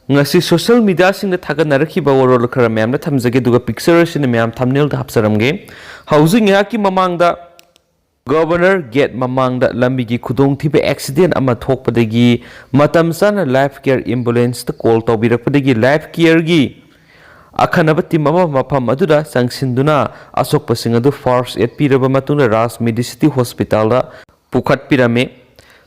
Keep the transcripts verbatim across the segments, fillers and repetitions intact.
ꯉꯁꯤ ꯁꯣꯁꯤꯌꯦꯜ ꯃꯤꯗꯤꯌꯥꯁꯤꯡꯗ ꯊꯥꯒꯠꯅꯔꯛꯈꯤꯕ ꯋꯥꯔꯣꯜ ꯈꯔ ꯃꯌꯥꯝꯅ ꯊꯝꯖꯒꯦ, ꯑꯗꯨꯒ ꯄꯤꯛꯆꯔ ꯑꯁꯤꯅ ꯃꯌꯥꯝ ꯊꯝꯅꯦꯜꯗ ꯍꯥꯞꯆꯔꯝꯒꯦ꯫ ꯍꯧꯖꯤꯛ ꯉꯥꯏꯍꯥꯛꯀꯤ ꯃꯃꯥꯡꯗ ꯒꯣꯚꯔꯅꯔ ꯒꯦꯠ ꯃꯃꯥꯡꯗ ꯂꯝꯕꯤꯒꯤ ꯈꯨꯗꯣꯡꯊꯤꯕ ꯑꯦꯛꯁꯤꯗꯦꯟ ꯑꯃ ꯊꯣꯛꯄꯗꯒꯤ ꯃꯇꯝ ꯆꯥꯅ ꯂꯥꯏꯐ ꯀꯦꯌꯔ ꯑꯦꯝꯕꯨꯂꯦꯟꯁꯇ ꯀꯣꯜ ꯇꯧꯕꯤꯔꯛꯄꯗꯒꯤ ꯂꯥꯏꯐ ꯀꯦꯌꯔꯒꯤ ꯑꯈꯟꯅꯕ ꯇꯤꯝ ꯑꯃ ꯃꯐꯝ ꯑꯗꯨꯗ ꯆꯪꯁꯤꯟꯗꯨꯅ ꯑꯁꯣꯛꯄꯁꯤꯡ ꯑꯗꯨ ꯐꯥꯔꯁ ꯑꯦꯗ ꯄꯤꯔꯕ ꯃꯇꯨꯡꯗ ꯔꯥꯖ ꯃꯦꯗꯤꯁꯤꯇꯤ ꯍꯣꯁꯄꯤꯇꯥꯜꯗ ꯄꯨꯈꯠꯄꯤꯔꯝꯃꯤ꯫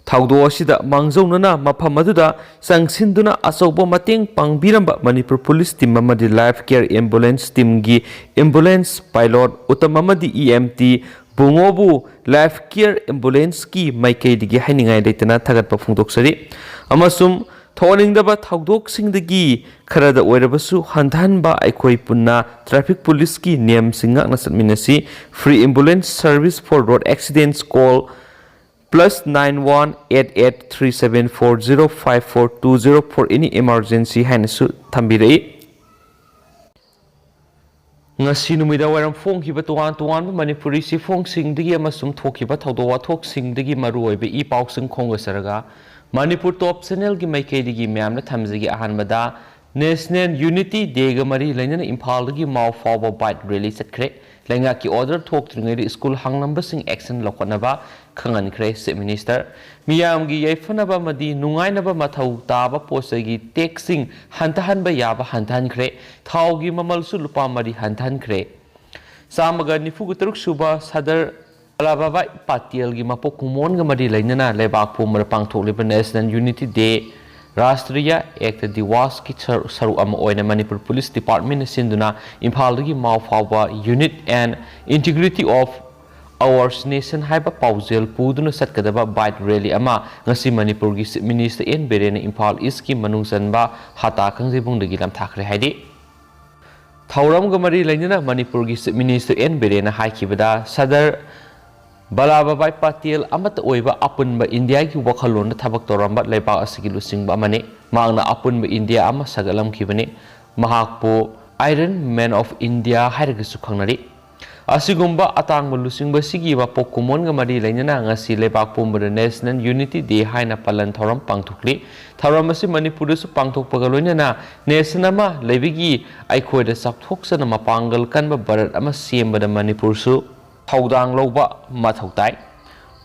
ꯊꯧꯗꯣꯛ ꯑꯁꯤꯗ ꯃꯥꯡꯖꯧꯅꯅ ꯃꯐꯝ ꯑꯗꯨꯗ ꯆꯪꯁꯤꯟꯗꯨꯅ ꯑꯆꯧꯕ ꯃꯇꯦꯡ ꯄꯥꯡꯕꯤꯔꯝꯕ ꯃꯅꯤꯄꯨꯔ ꯄꯨꯂꯤꯁ ꯇꯤꯝ ꯑꯃꯗꯤ ꯂꯥꯏꯐ ꯀꯦꯌꯔ ꯑꯦꯝꯕꯨꯂꯦꯟꯁ ꯇꯤꯝꯒꯤ ꯑꯦꯝꯕꯨꯂꯦꯟꯁ ꯄꯥꯏꯂꯣꯠ ꯎꯇꯝ ꯑꯃꯗꯤ ꯏ ꯑꯦꯝ ꯇꯤ ꯕꯨꯡꯉꯣꯕꯨ ꯂꯥꯏꯐ ꯀꯦꯌꯔ ꯑꯦꯝꯕꯨꯂꯦꯟꯁꯀꯤ ꯃꯥꯏꯀꯩꯗꯒꯤ ꯍꯥꯏꯅꯤꯡꯉꯥꯏ ꯂꯩꯇꯅ ꯊꯥꯒꯠꯄ ꯐꯣꯡꯗꯣꯛꯆꯔꯤ꯫ ꯑꯃꯁꯨꯡ ꯊꯣꯛꯍꯟꯅꯤꯡꯗꯕ ꯊꯧꯗꯣꯛꯁꯤꯡꯗꯒꯤ ꯈꯔꯗ ꯑꯣꯏꯔꯕꯁꯨ ꯍꯟꯊꯍꯟꯕ ꯑꯩꯈꯣꯏ ꯄꯨꯟꯅ ꯇ꯭ꯔꯥꯐꯤꯛ ꯄꯨꯂꯤꯁꯀꯤ ꯅꯤꯌꯝꯁꯤꯡ ꯉꯥꯛꯅ ꯆꯠꯃꯤꯟꯅꯁꯤ꯫ Free ambulance service for road accidents, call plus nine one eight eight three seven four zero five four two zero for any emergency ꯍꯥꯏꯅꯁꯨ ꯊꯝꯕꯤꯔꯛꯏ꯫ ꯉꯁꯤ ꯅꯨꯃꯤꯗꯥꯡ ꯋꯥꯏꯔꯝ ꯐꯣꯡꯈꯤꯕ ꯇꯣꯉꯥꯟ ꯇꯣꯉꯥꯟꯕ ꯃꯅꯤꯄꯨꯔꯤ ꯆꯦꯐꯣꯡꯁꯤꯡꯗꯒꯤ ꯑꯃꯁꯨꯡ ꯊꯣꯛꯈꯤꯕ ꯊꯧꯗꯣꯛ ꯋꯥꯊꯣꯛꯁꯤꯡꯗꯒꯤ ꯃꯔꯨꯑꯣꯏꯕ ꯏ ꯄꯥꯎꯁꯤꯡ ꯈꯣꯝꯒꯠꯆꯔꯒ ꯃꯅꯤꯄꯨꯔ ꯇꯣꯞ ꯆꯦꯅꯦꯜꯒꯤ ꯃꯥꯏꯀꯩꯗꯒꯤ ꯃꯌꯥꯝꯅ ꯊꯝꯖꯒꯦ꯫ ꯑꯍꯥꯟꯕꯗ National Unity Dayꯒ ꯃꯔꯤ ꯂꯩꯅꯅ ꯏꯝꯐꯥꯜꯗꯒꯤ ꯃꯥꯎ ꯐꯥꯎꯕ bike rally ꯆꯠꯈ꯭ꯔꯦ꯫ ꯂꯩꯉꯥꯛꯀꯤ order ꯊꯣꯛꯇ꯭ꯔꯤꯉꯩꯗ ꯁ꯭ꯀꯨꯜ ꯍꯥꯡꯂꯝꯕꯁꯤꯡ action ꯂꯧꯈꯠꯅꯕ ꯈꯪꯍꯟꯈ꯭ꯔꯦ Chief Minister꯫ ꯃꯤꯌꯥꯝꯒꯤ ꯌꯥꯏꯐꯅꯕ ꯑꯃꯗꯤ ꯅꯨꯡꯉꯥꯏꯅꯕ ꯃꯊꯧ ꯇꯥꯕ ꯄꯣꯠꯆꯩꯒꯤ taxꯁꯤꯡ ꯍꯟꯊꯍꯟꯕ ꯌꯥꯕ ꯍꯟꯊꯍꯟꯈ꯭ꯔꯦ꯫ ꯊꯥꯎꯒꯤ ꯃꯃꯜꯁꯨ ꯂꯨꯄꯥ ꯃꯔꯤ ꯍꯟꯊꯍꯟꯈ꯭ꯔꯦ꯫ ꯆꯥꯝꯃꯒ ꯅꯤꯐꯨꯒ ꯇꯔꯨꯛ ꯁꯨꯕ ꯁꯔꯗꯥꯔ ꯕꯜꯂꯥꯚꯚꯥꯏ ꯄꯥꯇꯦꯜꯒꯤ ꯃꯄꯣꯛ ꯀꯨꯝꯑꯣꯟꯒ ꯃꯔꯤ ꯂꯩꯅꯅ ꯂꯩꯕꯥꯛ ꯄꯨꯝꯕꯗ ꯄꯥꯡꯊꯣꯛꯂꯤꯕ National Unity Day Rashtriya Ekta ꯗꯤꯋꯥꯁꯀꯤ ꯁꯔ-, ꯁꯔꯨꯛ ꯑꯃ ꯑꯣꯏꯅ ꯃꯅꯤꯄꯨꯔ ꯄꯨꯂꯤꯁ ꯗꯤꯄꯥꯔꯠꯃꯦꯟꯅ ꯁꯤꯟꯗꯨꯅ ꯏꯝꯐꯥꯜꯗꯒꯤ ꯃꯥꯎ ꯐꯥꯎꯕ Unit and Integrity of Our Nation ꯍꯥꯏꯕ ꯄꯥꯎꯖꯦꯜ ꯄꯨꯗꯨꯅ ꯆꯠꯀꯗꯕ bike rally ꯑꯃ ꯉꯁꯤ ꯃꯅꯤꯄꯨꯔꯒꯤ Chief Minister ꯑꯦꯟ ꯕꯤꯔꯦꯟꯅ ꯏꯝꯐꯥꯜ ꯏꯁꯀꯤ ꯃꯅꯨꯡ ꯆꯟꯕ ꯍꯥꯇꯥ ꯀꯥꯡꯖꯩꯕꯨꯡꯗꯒꯤ ꯂꯝꯊꯥꯈ꯭ꯔꯦ ꯍꯥꯏꯔꯤ꯫ ꯊꯧꯔꯝꯒ ꯃꯔꯤ ꯂꯩꯅꯅ ꯃꯅꯤꯄꯨꯔꯒꯤ Chief Minister ꯑꯦꯟ ꯕꯤꯔꯦꯟꯅ ꯍꯥꯏꯈꯤꯕꯗ, ꯁꯔꯗꯥꯔ ꯕꯜꯂꯥꯚꯚꯥꯏ ꯄꯥꯇꯦꯜ ꯑꯃꯠꯇ ꯑꯣꯏꯕ ꯑꯄꯨꯟꯕ ꯏꯟꯗꯤꯌꯥꯒꯤ ꯋꯥꯈꯜꯂꯣꯟꯗ ꯊꯕꯛ ꯇꯧꯔꯝꯕ ꯂꯩꯕꯥꯛ ꯑꯁꯤꯒꯤ ꯂꯨꯆꯤꯡꯕ ꯑꯃꯅꯤ꯫ ꯃꯍꯥꯛꯅ ꯑꯄꯨꯟꯕ ꯏꯟꯗꯤꯌꯥ ꯑꯃ ꯁꯥꯒꯠꯂꯝꯈꯤꯕꯅꯤ꯫ ꯃꯍꯥꯛꯄꯨ Iron Man of India ꯍꯥꯏꯔꯒꯁꯨ ꯈꯪꯅꯔꯤ꯫ ꯑꯁꯤꯒꯨꯝꯕ ꯑꯇꯥꯡꯕ ꯂꯨꯆꯤꯡꯕꯁꯤꯒꯤ ꯋꯥꯄꯣꯛ ꯀꯨꯝꯑꯣꯟꯒ ꯃꯔꯤ ꯂꯩꯅꯅ ꯉꯁꯤ ꯂꯩꯕꯥꯛ ꯄꯨꯝꯕꯗ National Unity Day ꯍꯥꯏꯅ ꯄꯥꯂꯟ ꯊꯧꯔꯝ ꯄꯥꯡꯊꯣꯛꯂꯤ꯫ ꯊꯧꯔꯝ ꯑꯁꯤ ꯃꯅꯤꯄꯨꯔꯗꯁꯨ ꯄꯥꯡꯊꯣꯛꯄꯒ ꯂꯣꯏꯅꯅ nation ꯑꯃ ꯂꯩꯕꯒꯤ ꯑꯩꯈꯣꯏꯗ ꯆꯥꯎꯊꯣꯛꯆꯅ ꯃꯄꯥꯡꯒꯜ ꯀꯟꯕ ꯚꯥꯔꯠ ꯑꯃ ꯁꯦꯝꯕꯗ ꯃꯅꯤꯄꯨꯔꯁꯨ ꯊꯧꯗꯥꯡ ꯂꯧꯕ ꯃꯊꯧ ꯇꯥꯏ꯫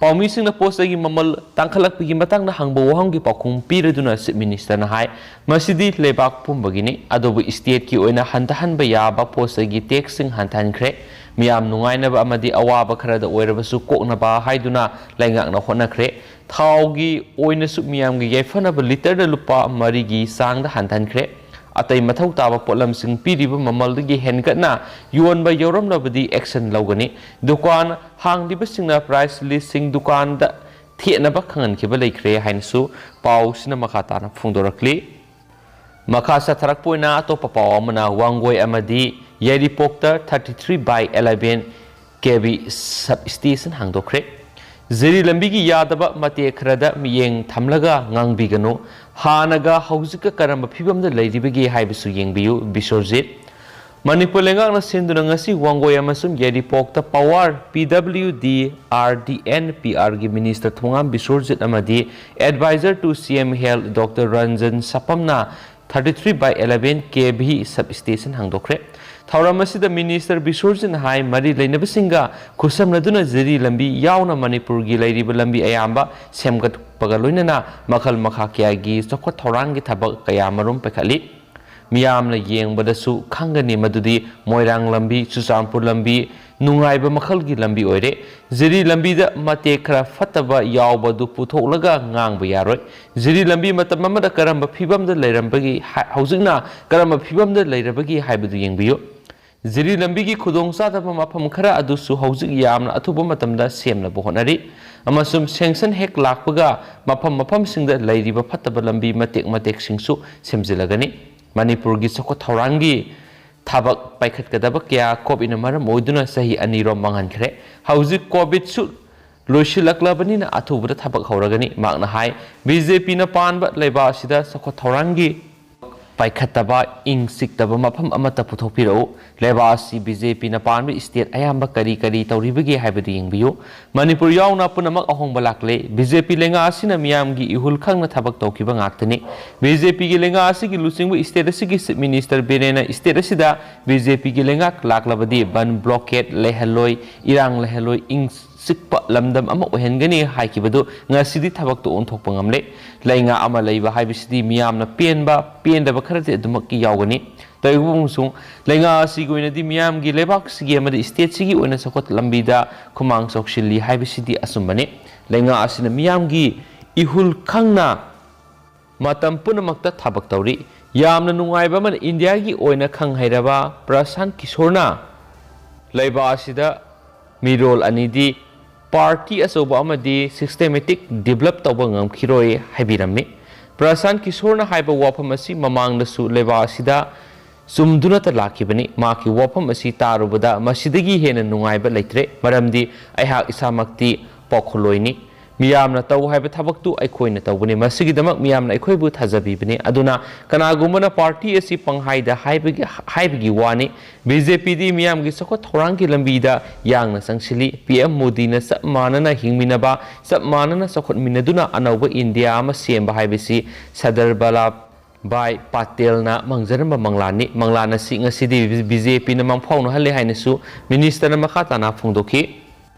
ꯄꯥꯎꯃꯤꯁꯤꯡꯅ ꯄꯣꯠ ꯆꯩꯒꯤ ꯃꯃꯜ ꯇꯥꯡꯈꯠꯂꯛꯄꯒꯤ ꯃꯇꯥꯡꯗ ꯍꯪꯕ ꯋꯥꯍꯪꯒꯤ ꯄꯥꯎꯈꯨꯝ ꯄꯤꯔꯗꯨꯅ Chief Minister ꯅ ꯍꯥꯏ, ꯃꯁꯤꯗꯤ ꯂꯩꯕꯥꯛ ꯄꯨꯝꯕꯒꯤꯅꯤ, ꯑꯗꯨꯕꯨ state ꯀꯤ ꯑꯣꯏꯅ ꯍꯟꯊꯍꯟꯕ ꯌꯥꯕ ꯄꯣꯠ ꯆꯩꯒꯤ tax ꯁꯤꯡ ꯍꯟꯊꯍꯟꯈ꯭ꯔꯦ꯫ ꯃꯤꯌꯥꯝ ꯅꯨꯡꯉꯥꯏꯅꯕ ꯑꯃꯗꯤ ꯑꯋꯥꯕ ꯈꯔꯗ ꯑꯣꯏꯔꯕꯁꯨ ꯀꯣꯛꯅꯕ ꯍꯥꯏꯗꯨꯅ ꯂꯩꯉꯥꯛꯅ ꯍꯣꯠꯅꯈ꯭ꯔꯦ꯫ ꯊꯥꯎꯒꯤ ꯑꯣꯏꯅꯁꯨ ꯃꯤꯌꯥꯝꯒꯤ ꯌꯥꯏꯐꯅꯕ litre ꯗ ꯂꯨꯄꯥ ꯃꯔꯤꯒꯤ ꯆꯥꯡꯗ ꯍꯟꯊꯍꯟꯈ꯭ꯔꯦ꯫ ꯑꯇꯩ ꯃꯊꯧ ꯇꯥꯕ ꯄꯣꯠꯂꯝꯁꯤꯡ ꯄꯤꯔꯤꯕ ꯃꯃꯜꯗꯒꯤ ꯍꯦꯟꯒꯠꯅ ꯌꯣꯟꯕ ꯌꯥꯎꯔꯝꯂꯕꯗꯤ action ꯂꯧꯒꯅꯤ꯫ ꯗꯨꯀꯥꯟ ꯍꯥꯡꯂꯤꯕꯁꯤꯡꯅ price list ꯁꯤꯡ ꯗꯨꯀꯥꯟꯗ ꯊꯦꯠꯅꯕ ꯈꯪꯍꯟꯈꯤꯕ ꯂꯩꯈ꯭ꯔꯦ ꯍꯥꯏꯅꯁꯨ ꯄꯥꯎꯁꯤꯅ ꯃꯈꯥ ꯇꯥꯅ ꯐꯣꯡꯗꯣꯔꯛꯂꯤ꯫ ꯃꯈꯥ ꯆꯠꯊꯔꯛꯄ ꯑꯣꯏꯅ ꯑꯇꯣꯞꯄ ꯄꯥꯎ ꯑꯃꯅ ꯋꯥꯡꯒꯣꯏ ꯑꯃꯗꯤ ꯌꯥꯏꯔꯤꯄꯣꯛꯇ thirty three by eleven K V substation ꯍꯥꯡꯗꯣꯛꯈ꯭ꯔꯦ꯫ ꯖꯤꯔꯤ ꯂꯝꯕꯤꯒꯤ ꯌꯥꯗꯕ ꯃꯇꯦꯛ ꯈꯔꯗ ꯃꯤꯠꯌꯦꯡ ꯊꯝꯂꯒ ꯉꯥꯡꯕꯤꯒꯅꯨ꯫ ꯍꯥꯟꯅꯒ ꯍꯧꯖꯤꯛꯀ ꯀꯔꯝꯕ ꯐꯤꯕꯝꯗ ꯂꯩꯔꯤꯕꯒꯦ ꯍꯥꯏꯕꯁꯨ ꯌꯦꯡꯕꯤꯌꯨ, ꯕꯤꯁ꯭ꯋꯖꯤꯠ꯫ ꯃꯅꯤꯄꯨꯔ ꯂꯩꯉꯥꯛꯅ ꯁꯤꯟꯗꯨꯅ ꯉꯁꯤ ꯋꯥꯡꯒꯣꯏ ꯑꯃꯁꯨꯡ ꯌꯥꯏꯔꯤꯄꯣꯛꯇ power, P W D, R D N P R ꯒꯤ minister ꯊꯣꯉꯥꯝ ꯕꯤꯁ꯭ꯋꯖꯤꯠ ꯑꯃꯗꯤ advisor to C M Health Doctor Ranjan ꯁꯄꯝꯅ thirty three by eleven K V substation ꯍꯥꯡꯗꯣꯛꯈ꯭ꯔꯦ꯫ ꯊꯧꯔꯝ ꯑꯁꯤꯗ minister ꯕꯤꯁ꯭ꯋꯖꯤꯠꯅ ꯍꯥꯏ, ꯃꯔꯤ ꯂꯩꯅꯕꯁꯤꯡꯒ ꯈꯨꯠꯁꯝꯅꯗꯨꯅ ꯖꯤꯔꯤ ꯂꯝꯕꯤ ꯌꯥꯎꯅ ꯃꯅꯤꯄꯨꯔꯒꯤ ꯂꯩꯔꯤꯕ ꯂꯝꯕꯤ ꯑꯌꯥꯝꯕ ꯁꯦꯝꯒꯠꯄꯒ ꯂꯣꯏꯅꯅ ꯃꯈꯜ ꯃꯈꯥ ꯀꯌꯥꯒꯤ ꯆꯥꯎꯈꯠ ꯊꯧꯔꯥꯡꯒꯤ ꯊꯕꯛ ꯀꯌꯥ ꯃꯔꯨꯝ ꯄꯥꯏꯈꯠꯂꯤ꯫ ꯃꯤꯌꯥꯝꯅ ꯌꯦꯡꯕꯗꯁꯨ ꯈꯪꯒꯅꯤ ꯃꯗꯨꯗꯤ ꯃꯣꯏꯔꯥꯡ ꯂꯝꯕꯤ, ꯆꯨꯔꯆꯥꯟꯄꯨꯔ ꯂꯝꯕꯤ, ꯅꯨꯡꯉꯥꯏꯕ ꯃꯈꯜꯒꯤ ꯂꯝꯕꯤ ꯑꯣꯏꯔꯦ꯫ ꯖꯤꯔꯤ ꯂꯝꯕꯤꯗ ꯃꯇꯦꯛ ꯈꯔ ꯐꯠꯇꯕ ꯌꯥꯎꯕꯗꯨ ꯄꯨꯊꯣꯛꯂꯒ ꯉꯥꯡꯕ ꯌꯥꯔꯣꯏ꯫ ꯖꯤꯔꯤ ꯂꯝꯕꯤ ꯃꯇꯝ ꯑꯃꯗ ꯀꯔꯝꯕ ꯐꯤꯕꯝꯗ ꯂꯩꯔꯝꯕꯒꯦ ꯍꯥꯏ-, ꯍꯧꯖꯤꯛꯅ ꯀꯔꯝꯕ ꯐꯤꯕꯝꯗ ꯂꯩꯔꯕꯒꯦ ꯍꯥꯏꯕꯗꯨ ꯌꯦꯡꯕꯤꯌꯨ꯫ ꯖꯤꯔꯤ ꯂꯝꯕꯤꯒꯤ ꯈꯨꯗꯣꯡꯆꯥꯗꯕ ꯃꯐꯝ ꯈꯔ ꯑꯗꯨꯁꯨ ꯍꯧꯖꯤꯛ ꯌꯥꯝꯅ ꯑꯊꯨꯕ ꯃꯇꯝꯗ ꯁꯦꯝꯅꯕ ꯍꯣꯠꯅꯔꯤ, ꯑꯃꯁꯨꯡ sanction ꯍꯦꯛ ꯂꯥꯛꯄꯒ ꯃꯐꯝ ꯃꯐꯝꯁꯤꯡꯗ ꯂꯩꯔꯤꯕ ꯐꯠꯇꯕ ꯂꯝꯕꯤ ꯃꯇꯦꯛ ꯃꯇꯦꯛꯁꯤꯡꯁꯨ ꯁꯦꯝꯖꯤꯜꯂꯒꯅꯤ꯫ ꯃꯅꯤꯄꯨꯔꯒꯤ ꯆꯥꯎꯈꯠ ꯊꯧꯔꯥꯡꯒꯤ ꯊꯕꯛ ꯄꯥꯏꯈꯠꯀꯗꯕ ꯀꯌꯥ COVID ꯅ ꯃꯔꯝ ꯑꯣꯏꯗꯨꯅ ꯆꯍꯤ ꯑꯅꯤꯔꯣꯝ ꯃꯥꯡꯍꯟꯈ꯭ꯔꯦ꯫ ꯍꯧꯖꯤꯛ COVID ꯁꯨ ꯂꯣꯏꯁꯤꯜꯂꯛꯂꯕꯅꯤꯅ ꯑꯊꯨꯕꯗ ꯊꯕꯛ ꯍꯧꯔꯒꯅꯤ꯫ ꯃꯍꯥꯛꯅ ꯍꯥꯏ, ꯕꯤ ꯖꯦ ꯄꯤꯅ ꯄꯥꯟꯕ ꯂꯩꯕꯥꯛ ꯑꯁꯤꯗ ꯆꯥꯎꯈꯠ ꯊꯧꯔꯥꯡꯒꯤ ꯄꯥꯏꯈꯠꯇꯕ, ꯏꯪ ꯆꯤꯛꯇꯕ ꯃꯐꯝ ꯑꯃꯠꯇ ꯄꯨꯊꯣꯛꯄꯤꯔꯛꯎ꯫ ꯂꯩꯕꯥꯛ ꯑꯁꯤ ꯕꯤ ꯖꯦ ꯄꯤꯅ ꯄꯥꯟꯕ state ꯑꯌꯥꯝꯕ ꯀꯔꯤ ꯀꯔꯤ ꯇꯧꯔꯤꯕꯒꯦ ꯍꯥꯏꯕꯗꯨ ꯌꯦꯡꯕꯤꯌꯨ꯫ ꯃꯅꯤꯄꯨꯔ ꯌꯥꯎꯅ ꯄꯨꯝꯅꯃꯛ ꯑꯍꯣꯡꯕ ꯂꯥꯛꯂꯦ꯫ ꯕꯤ ꯖꯦ ꯄꯤ ꯂꯩꯉꯥꯛ ꯑꯁꯤꯅ ꯃꯤꯌꯥꯝꯒꯤ ꯏꯍꯨꯜ ꯈꯪꯅ ꯊꯕꯛ ꯇꯧꯈꯤꯕ ꯉꯥꯛꯇꯅꯤ꯫ ꯕꯤ ꯖꯦ ꯄꯤꯒꯤ ꯂꯩꯉꯥꯛ ꯑꯁꯤꯒꯤ ꯂꯨꯆꯤꯡꯕ state ꯑꯁꯤꯒꯤ Chief Minister ꯕꯤꯔꯦꯟꯅ state ꯑꯁꯤꯗ ꯕꯤ ꯖꯦ ꯄꯤꯒꯤ ꯂꯩꯉꯥꯛ ꯂꯥꯛꯂꯕꯗꯤ ꯕꯟ blockade ꯂꯩꯍꯜꯂꯣꯏ, ꯏꯔꯥꯡ ꯂꯩꯍꯜꯂꯣꯏ, ꯏꯪ ꯆꯤꯛꯄ ꯂꯝꯗꯝ ꯑꯃ ꯑꯣꯏꯍꯟꯒꯅꯤ ꯍꯥꯏꯈꯤꯕꯗꯨ ꯉꯁꯤꯗꯤ ꯊꯕꯛꯇ ꯑꯣꯟꯊꯣꯛꯄ ꯉꯝꯂꯦ꯫ ꯂꯩꯉꯥꯛ ꯑꯃ ꯂꯩꯕ ꯍꯥꯏꯕꯁꯤꯗꯤ ꯃꯤꯌꯥꯝꯅ ꯄꯦꯟꯕ, ꯄꯦꯟꯗꯕ ꯈꯔꯗꯤ ꯑꯗꯨꯃꯛꯀꯤ ꯌꯥꯎꯒꯅꯤ꯫ ꯇꯧꯏꯒꯨꯝꯕꯁꯨꯡ ꯂꯩꯉꯥꯛ ꯑꯁꯤꯒꯤ ꯑꯣꯏꯅꯗꯤ ꯃꯤꯌꯥꯝꯒꯤ, ꯂꯩꯕꯥꯛꯁꯤꯒꯤ ꯑꯃꯗꯤ state ꯁꯤꯒꯤ ꯑꯣꯏꯅ ꯆꯥꯎꯈꯠ ꯂꯝꯕꯤꯗ ꯈꯨꯃꯥꯡ ꯆꯥꯎꯁꯤꯜꯂꯤ ꯍꯥꯏꯕꯁꯤꯗꯤ ꯑꯆꯨꯝꯕꯅꯤ꯫ ꯂꯩꯉꯥꯛ ꯑꯁꯤꯅ ꯃꯤꯌꯥꯝꯒꯤ ꯏꯍꯨꯜ ꯈꯪꯅ ꯃꯇꯝ ꯄꯨꯝꯅꯃꯛꯇ ꯊꯕꯛ ꯇꯧꯔꯤ꯫ ꯌꯥꯝꯅ ꯅꯨꯡꯉꯥꯏꯕ ꯑꯃꯅ, ꯏꯟꯗꯤꯌꯥꯒꯤ ꯑꯣꯏꯅ ꯈꯪ ꯍꯩꯔꯕ ꯄ꯭ꯔꯁꯥꯟ ꯀꯤꯁꯣꯔꯅ ꯂꯩꯕꯥꯛ ꯑꯁꯤꯗ ꯃꯤꯔꯣꯜ ꯑꯅꯤꯗꯤ party ꯑꯆꯧꯕ ꯑꯃꯗꯤ systematic develop ꯇꯧꯕ ꯉꯝꯈꯤꯔꯣꯏ ꯍꯥꯏꯕꯤꯔꯝꯃꯤ꯫ ꯄ꯭ꯔꯁꯥꯟ ꯀꯤꯁꯣꯔꯅ ꯍꯥꯏꯕ ꯋꯥꯐꯝ ꯑꯁꯤ ꯃꯃꯥꯡꯗꯁꯨ ꯂꯩꯕꯥꯛ ꯑꯁꯤꯗ ꯆꯨꯝꯗꯨꯅꯇ ꯂꯥꯛꯈꯤꯕꯅꯤ꯫ ꯃꯍꯥꯛꯀꯤ ꯋꯥꯐꯝ ꯑꯁꯤ ꯇꯥꯔꯨꯕꯗ ꯃꯁꯤꯗꯒꯤ ꯍꯦꯟꯅ ꯅꯨꯡꯉꯥꯏꯕ ꯂꯩꯇ꯭ꯔꯦ, ꯃꯔꯝꯗꯤ ꯑꯩꯍꯥꯛ ꯏꯁꯥꯃꯛꯇꯤ ꯄꯥꯎꯈꯣꯜꯂꯣꯏꯅꯤ꯫ ꯃꯤꯌꯥꯝꯅ ꯇꯧ ꯍꯥꯏꯕ ꯊꯕꯛꯇꯨ ꯑꯩꯈꯣꯏꯅ ꯇꯧꯕꯅꯤ꯫ ꯃꯁꯤꯒꯤꯗꯃꯛ ꯃꯤꯌꯥꯝꯅ ꯑꯩꯈꯣꯏꯕꯨ ꯊꯥꯖꯕꯤꯕꯅꯤ꯫ ꯑꯗꯨꯅ ꯀꯅꯥꯒꯨꯝꯕꯅ party ꯑꯁꯤ ꯄꯪꯍꯥꯏꯗ ꯍꯥꯏꯕꯒꯤ, ꯍꯥꯏꯕꯒꯤ ꯋꯥꯅꯤ꯫ ꯕꯤ ꯖꯦ ꯄꯤꯗꯤ ꯃꯤꯌꯥꯝꯒꯤ ꯆꯥꯎꯈꯠ ꯊꯧꯔꯥꯡꯒꯤ ꯂꯝꯕꯤꯗ ꯌꯥꯡꯅ ꯆꯪꯁꯤꯜꯂꯤ꯫ ꯄꯤ ꯑꯦꯝ ꯃꯣꯗꯤꯅ ꯆꯞ ꯃꯥꯟꯅꯅ ꯍꯤꯡꯃꯤꯟꯅꯕ, ꯆꯞ ꯃꯥꯟꯅꯅ ꯆꯥꯎꯈꯠꯃꯤꯟꯅꯗꯨꯅ ꯑꯅꯧꯕ ꯏꯟꯗꯤꯌꯥ ꯑꯃ ꯁꯦꯝꯕ ꯍꯥꯏꯕꯁꯤ ꯁꯔꯗꯥꯔ ꯚꯜꯂꯥꯚ ꯚꯥꯏ ꯄꯇꯦꯜꯅ ꯃꯪꯖꯔꯝꯕ ꯃꯪꯂꯥꯟꯅꯤ꯫ ꯃꯪꯂꯥꯟ ꯑꯁꯤ ꯉꯁꯤꯗꯤ ꯕꯤ ꯖꯦ ꯄꯤꯅ ꯃꯪꯐꯥꯎꯅꯍꯜꯂꯦ ꯍꯥꯏꯅꯁꯨ minister ꯅ ꯃꯈꯥ ꯇꯥꯅ ꯐꯣꯡꯗꯣꯛꯈꯤ꯫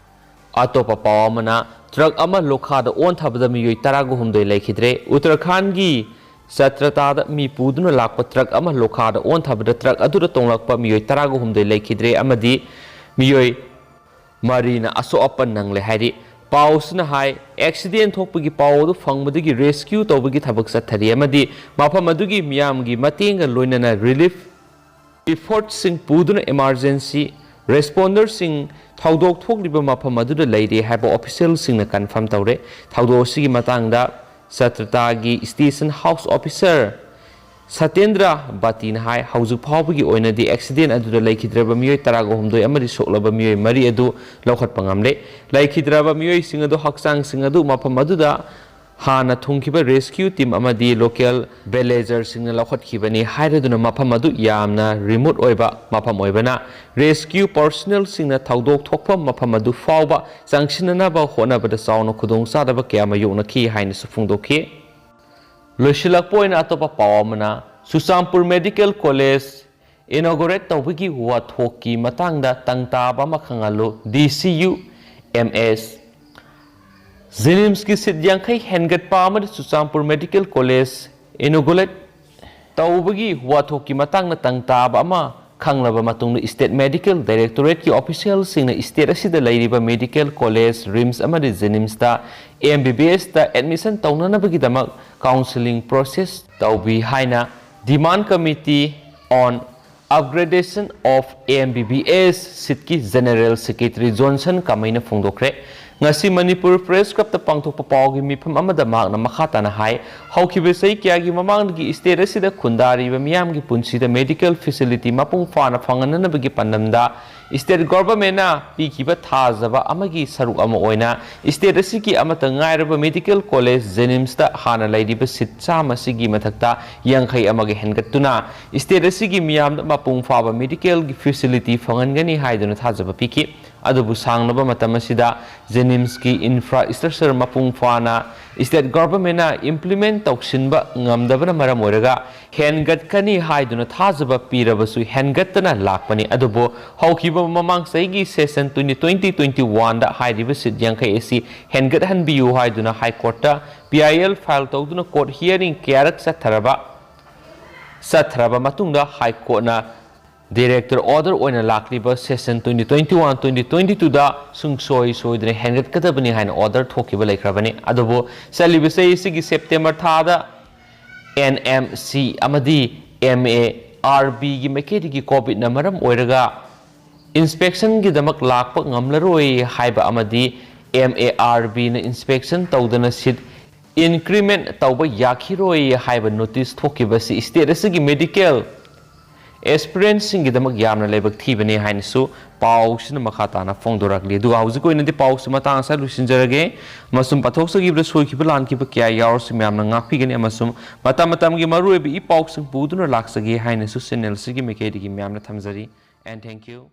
ꯑꯇꯣꯞꯄ ꯄꯥꯎ ꯑꯃꯅ, truck ꯑꯃ ꯂꯣꯈꯥꯗ ꯑꯣꯟꯊꯕꯗ ꯃꯤꯑꯣꯏ ꯇꯔꯥꯒ ꯍꯨꯝꯗꯣꯏ ꯂꯩꯈꯤꯗ꯭ꯔꯦ꯫ ꯎꯠꯇꯔꯈꯥꯟꯒꯤ ꯆꯇ꯭ꯔꯇꯥꯗ ꯃꯤ ꯄꯨꯗꯨꯅ ꯂꯥꯛꯄ truck ꯑꯃ ꯂꯣꯈꯥꯗ ꯑꯣꯟꯊꯕꯗ truck ꯑꯗꯨꯗ ꯇꯣꯡꯂꯛꯄ ꯃꯤꯑꯣꯏ ꯇꯔꯥꯒ ꯍꯨꯝꯗꯣꯏ ꯂꯩꯈꯤꯗ꯭ꯔꯦ ꯑꯃꯗꯤ ꯃꯤꯑꯣꯏ ꯃꯔꯤꯅ ꯑꯁꯣꯛ ꯑꯄꯟ ꯅꯪꯂꯦ ꯍꯥꯏꯔꯤ꯫ ꯄꯥꯎꯁꯤꯅ ꯍꯥꯏ, accident ꯊꯣꯛꯄꯒꯤ ꯄꯥꯎ ꯑꯗꯨ ꯐꯪꯕꯗꯒꯤ rescue ꯇꯧꯕꯒꯤ ꯊꯕꯛ ꯆꯠꯊꯔꯤ ꯑꯃꯗꯤ ꯃꯐꯝ ꯑꯗꯨꯒꯤ ꯃꯤꯌꯥꯝꯒꯤ ꯃꯇꯦꯡꯒ ꯂꯣꯏꯅꯅ relief effortꯁꯤꯡ ꯄꯨꯗꯨꯅ emergency responderꯁꯤꯡ ꯊꯧꯗꯣꯛ ꯊꯣꯛꯂꯤꯕ ꯃꯐꯝ ꯑꯗꯨꯗ ꯂꯩꯔꯦ ꯍꯥꯏꯕ officialꯁꯤꯡꯅ confirm ꯇꯧꯔꯦ꯫ ꯊꯧꯗꯣꯛ ꯑꯁꯤꯒꯤ ꯃꯇꯥꯡꯗ ꯆꯇ꯭ꯔꯇꯥꯒꯤ station house officer ꯁꯇꯦꯟꯗ꯭ꯔ ꯕꯥꯇꯤꯅ ꯍꯥꯏ, ꯍꯧꯖꯤꯛ ꯐꯥꯎꯕꯒꯤ ꯑꯣꯏꯅꯗꯤ accident ꯑꯗꯨꯗ ꯂꯩꯈꯤꯗ꯭ꯔꯕ ꯃꯤꯑꯣꯏ ꯇꯔꯥꯒ ꯍꯨꯝꯗꯣꯏ ꯑꯃꯗꯤ ꯁꯣꯛꯂꯕ ꯃꯤꯑꯣꯏ ꯃꯔꯤ ꯑꯗꯨ ꯂꯧꯈꯠꯄ ꯉꯝꯂꯦ꯫ ꯂꯩꯈꯤꯗ꯭ꯔꯕ ꯃꯤꯑꯣꯏꯁꯤꯡ ꯑꯗꯨ ꯍꯛꯆꯥꯡꯁꯤꯡ ꯑꯗꯨ ꯃꯐꯝ ꯑꯗꯨꯗ ꯍꯥꯟꯅ ꯊꯨꯡꯈꯤꯕ rescue team ꯑꯃꯗꯤ local villagerꯁꯤꯡꯅ ꯂꯧꯈꯠꯈꯤꯕꯅꯤ ꯍꯥꯏꯔꯗꯨꯅ ꯃꯐꯝ ꯑꯗꯨ ꯌꯥꯝꯅ remote ꯑꯣꯏꯕ ꯃꯐꯝ ꯑꯣꯏꯕꯅ rescue personnelꯁꯤꯡꯅ ꯊꯧꯗꯣꯛ ꯊꯣꯛꯐꯝ ꯃꯐꯝ ꯑꯗꯨ ꯐꯥꯎꯕ ꯆꯪꯁꯤꯟꯅꯅꯕ ꯍꯣꯠꯅꯕꯗ ꯆꯥꯎꯅ ꯈꯨꯗꯣꯡꯆꯥꯗꯕ ꯀꯌꯥ ꯃꯥꯌꯣꯛꯅꯈꯤ ꯍꯥꯏꯅꯁꯨ ꯐꯣꯡꯗꯣꯛꯈꯤ꯫ ꯂꯣꯏꯁꯤꯜꯂꯛꯄ ꯑꯣꯏꯅ ꯑꯇꯣꯞꯄ ꯄꯥꯎ ꯑꯃꯅ, ꯆꯨꯔꯆꯥꯟꯄꯨꯔ Medical College inaugurate ꯇꯧꯕꯒꯤ ꯋꯥꯊꯣꯛꯀꯤ ꯃꯇꯥꯡꯗ ꯇꯪ ꯇꯥꯕ ꯑꯃ ꯈꯪꯍꯜꯂꯨ, D C U M S꯫ JNIMSꯀꯤ seat ꯌꯥꯡꯈꯩ ꯍꯦꯟꯒꯠꯄ ꯑꯃꯗꯤ ꯆꯨꯔꯆꯥꯟꯄꯨꯔ Medical College inaugurate ꯇꯧꯕꯒꯤ ꯋꯥꯊꯣꯛꯀꯤ ꯃꯇꯥꯡꯗ ꯇꯪ ꯇꯥꯕ ꯑꯃ ꯈꯪꯂꯕ ꯃꯇꯨꯡꯗ State Medical Directorateꯀꯤ officialꯁꯤꯡꯅ state ꯑꯁꯤꯗ ꯂꯩꯔꯤꯕ medical college, RIMS ꯑꯃꯗꯤ JNIMSꯇ MBBSꯇ admission ꯇꯧꯅꯅꯕꯒꯤꯗꯃꯛ counselling process ꯇꯧꯕꯤ ꯍꯥꯏꯅ Demand Committee on Upgradation of MBBS seatꯀꯤ General Secretary Johnson ꯀꯃꯩꯅ ꯐꯣꯡꯗꯣꯛꯈ꯭ꯔꯦ꯫ ꯉꯁꯤ ꯃꯅꯤꯄꯨꯔ Press Clubꯇ ꯄꯥꯡꯊꯣꯛꯄ ꯄꯥꯎꯒꯤ ꯃꯤꯐꯝ ꯑꯃꯗ ꯃꯍꯥꯛꯅ ꯃꯈꯥ ꯇꯥꯅ ꯍꯥꯏ, ꯍꯧꯈꯤꯕ ꯆꯍꯤ ꯀꯌꯥꯒꯤ ꯃꯃꯥꯡꯗꯒꯤ state ꯑꯁꯤꯗ ꯈꯨꯟꯗꯥꯔꯤꯕ ꯃꯤꯌꯥꯝꯒꯤ ꯄꯨꯟꯁꯤꯗ medical facility ꯃꯄꯨꯡ ꯐꯥꯅ ꯐꯪꯍꯟꯅꯕꯒꯤ ꯄꯥꯟꯗꯝꯗ state governmentꯅ ꯄꯤꯈꯤꯕ ꯊꯥꯖꯕ ꯑꯃꯒꯤ ꯁꯔꯨꯛ ꯑꯃ ꯑꯣꯏꯅ state ꯑꯁꯤꯒꯤ ꯑꯃꯠꯇ ꯉꯥꯏꯔꯕ medical college JNIMSꯇ ꯍꯥꯟꯅ ꯂꯩꯔꯤꯕ seat ꯆꯥꯝꯃ ꯑꯁꯤꯒꯤ ꯃꯊꯛꯇ ꯌꯥꯡꯈꯩ ꯑꯃꯒ ꯍꯦꯟꯒꯠꯇꯨꯅ state ꯑꯁꯤꯒꯤ ꯃꯤꯌꯥꯝꯗ ꯃꯄꯨꯡ ꯐꯥꯕ medicalꯒꯤ facility ꯐꯪꯍꯟꯒꯅꯤ ꯍꯥꯏꯗꯨꯅ ꯊꯥꯖꯕ ꯄꯤꯈꯤ꯫ ꯑꯗꯨꯕꯨ ꯁꯥꯡꯂꯕ ꯃꯇꯝ ꯑꯁꯤꯗ JNIMSꯀꯤ infrastructure ꯃꯄꯨꯡ ꯐꯥꯅ state governmentꯅ implement ꯇꯧꯁꯤꯟꯕ ꯉꯝꯗꯕꯅ ꯃꯔꯝ ꯑꯣꯏꯔꯒ ꯍꯦꯟꯒꯠꯀꯅꯤ ꯍꯥꯏꯗꯨꯅ ꯊꯥꯖꯕ ꯄꯤꯔꯕꯁꯨ ꯍꯦꯟꯒꯠꯇꯅ ꯂꯥꯛꯄꯅꯤ꯫ ꯑꯗꯨꯕꯨ ꯍꯧꯈꯤꯕ ꯃꯃꯥꯡ ꯆꯍꯤꯒꯤ session twenty twenty twenty oneꯗ ꯍꯥꯏꯔꯤꯕ seat ꯌꯥꯡꯈꯩ ꯑꯁꯤ ꯍꯦꯟꯒꯠꯍꯟꯕꯤꯌꯨ ꯍꯥꯏꯗꯨꯅ High Courtꯇ PIL file ꯇꯧꯗꯨꯅ court hearing ꯀꯌꯥꯔꯛ ꯆꯠꯊꯔꯕ ꯆꯠꯊꯔꯕ ꯃꯇꯨꯡꯗ High Courtꯅ director order ꯑꯣꯏꯅ ꯂꯥꯛꯂꯤꯕ session twenty twenty one twenty twenty twoꯗ ꯁꯨꯡꯁꯣꯏ ꯁꯣꯏꯗꯅ ꯍꯦꯟꯒꯠꯀꯗꯕꯅꯤ ꯍꯥꯏꯅ order ꯊꯣꯛꯈꯤꯕ ꯂꯩꯈ꯭ꯔꯕꯅꯤ꯫ ꯑꯗꯨꯕꯨ ꯆꯠꯂꯤꯕ ꯆꯍꯤ ꯑꯁꯤꯒꯤ September ꯊꯥꯗ NMC ꯑꯃꯗꯤ MARBꯒꯤ ꯃꯥꯏꯀꯩꯗꯒꯤ COVIDꯅ ꯃꯔꯝ ꯑꯣꯏꯔꯒ inspectionꯒꯤꯗꯃꯛ ꯂꯥꯛꯄ ꯉꯝꯂꯔꯣꯏ ꯍꯥꯏꯕ ꯑꯃꯗꯤ MARBꯅ inspection ꯇꯧꯗꯅ seat increment ꯇꯧꯕ ꯌꯥꯈꯤꯔꯣꯏ ꯍꯥꯏꯕ notice ꯊꯣꯛꯈꯤꯕꯁꯤ state ꯑꯁꯤꯒꯤ medical ꯑꯦꯁꯄꯤꯔꯦꯟꯁꯤꯡꯒꯤꯗꯃꯛ ꯌꯥꯝꯅ ꯂꯥꯏꯕꯛ ꯊꯤꯕꯅꯤ ꯍꯥꯏꯅꯁꯨ ꯄꯥꯎꯁꯤꯅ ꯃꯈꯥ ꯇꯥꯅ ꯐꯣꯡꯗꯣꯔꯛꯂꯤ꯫ ꯑꯗꯨꯒ ꯍꯧꯖꯤꯛꯀꯤ ꯑꯣꯏꯅꯗꯤ ꯄꯥꯎꯁꯤ ꯃꯇꯥꯡ ꯑꯁꯤꯗ ꯂꯣꯏꯁꯤꯟꯖꯔꯒꯦ, ꯑꯃꯁꯨꯡ ꯄꯥꯊꯣꯛꯆꯈꯤꯕꯗ ꯁꯣꯏꯈꯤꯕ ꯂꯥꯟꯈꯤꯕ ꯀꯌꯥ ꯌꯥꯎꯔꯁꯨ ꯃꯌꯥꯝꯅ ꯉꯥꯛꯄꯤꯒꯅꯤ, ꯑꯃꯁꯨꯡ ꯃꯇꯝ ꯃꯇꯝꯒꯤ ꯃꯔꯨꯑꯣꯏꯕ ꯏ ꯄꯥꯎꯁꯤꯡ ꯄꯨꯗꯨꯅ ꯂꯥꯛꯆꯒꯦ ꯍꯥꯏꯅꯁꯨ ꯆꯦꯅꯦꯜꯁꯤꯒꯤ ꯃꯥꯏꯀꯩꯗꯒꯤ ꯃꯌꯥꯝꯅ ꯊꯝꯖꯔꯤ꯫ And thank you.